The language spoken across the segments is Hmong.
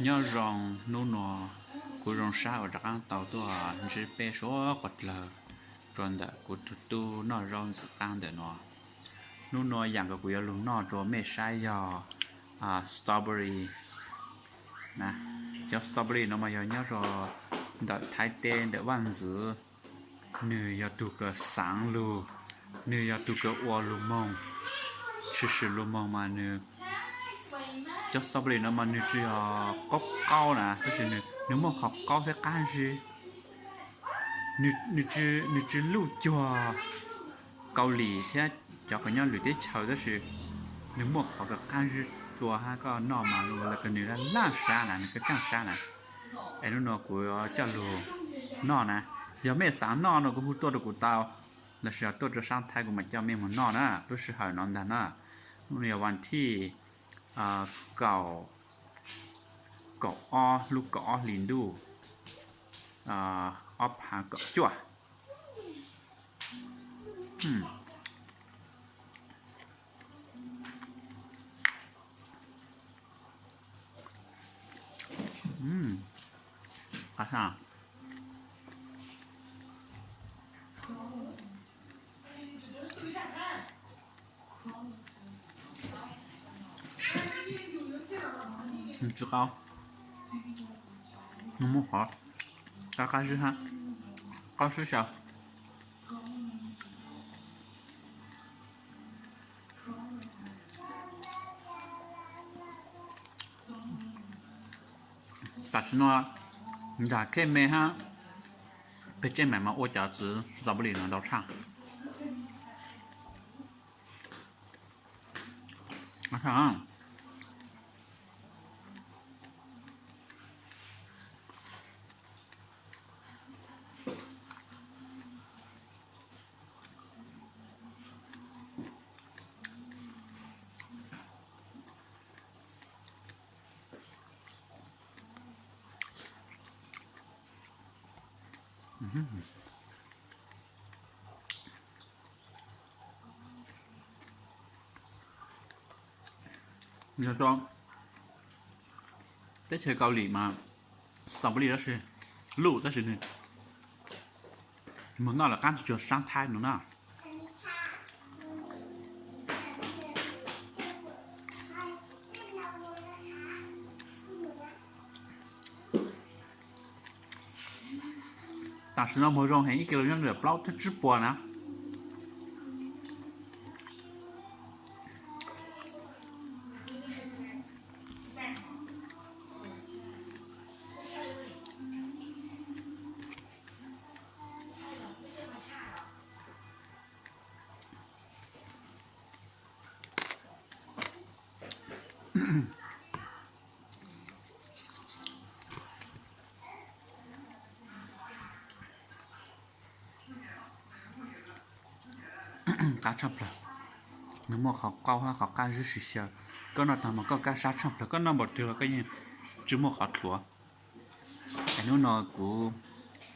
Nyob zoo, hnub no kuv zoo sab uas rov qab tau tuaj ntsib peb suav quas dlawg rua ntawm kuv tug tub noj zaub ntxim qab ntawm no. Hnub no yaam kws kuv yuav lug noj rua mej saib yog strawberry. Cov strawberry no mas yog nyob rua ntawm Thaib teb ntawm Vaaj Ntxwv. Nwg yog tug kws xaav lug, nwg yog tug kws ua lug moog, tshwm sim lug moog mas nwg, cov strawberry no mas nwg tsi yog qaub qaub na, tab sis nwg muaj qhov qaub thiab qab zib. Nwg tsi luj cuag Kaus Lim thiab cov kws nyob lwm teb chaws, tab sis nwg muaj qhov kws qab zib dlua hab, koj noj mas lawv kws nwg laj sab na, nwg kws tsaaj sab na. Es nub nua kuv coj lug noj na, yog mej xaav noj no kuv hu tuaj rua kuv tau, lossis yog tuaj rua saab Thaib kuv mam coj mej moog noj na, lub sij hawm no ntag na. Nub nua yog vas thib kaum, kaum ob lub kaum ob hlis ntuj ob phav kaum cuaj. Tsi qaub, muaj qhov qab qab zib hab, qaub sib xyaw. Tam sim no nrag khej me hab, peg tsej mam mas ua cov txiv strawberry no ntau tshaj. Yog rua teb chaws Kaus Lim mas strawberry tab sis luj, tab sis nwg moog noj lawv qaab tsi cuag saab Thaib no na. Tam sim no moog zoo heev, ib kis lus nyob ntawm plaub thwj tsib puas na. Qab tshaj plawg, nws muaj qhov qaub hab qhov qab zib sib xyaw. Koj noj tag mas koj kab sab tshaj plawg, koj noj npaum twg los koj yeej tsis muaj qhov thluav. Es hnub no kuv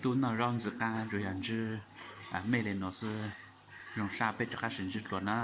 tub noj zaub ntxim qab tsuas yog ntsib mej le no xwb. Zoo sab peb rov qab sib ntsib dlua na.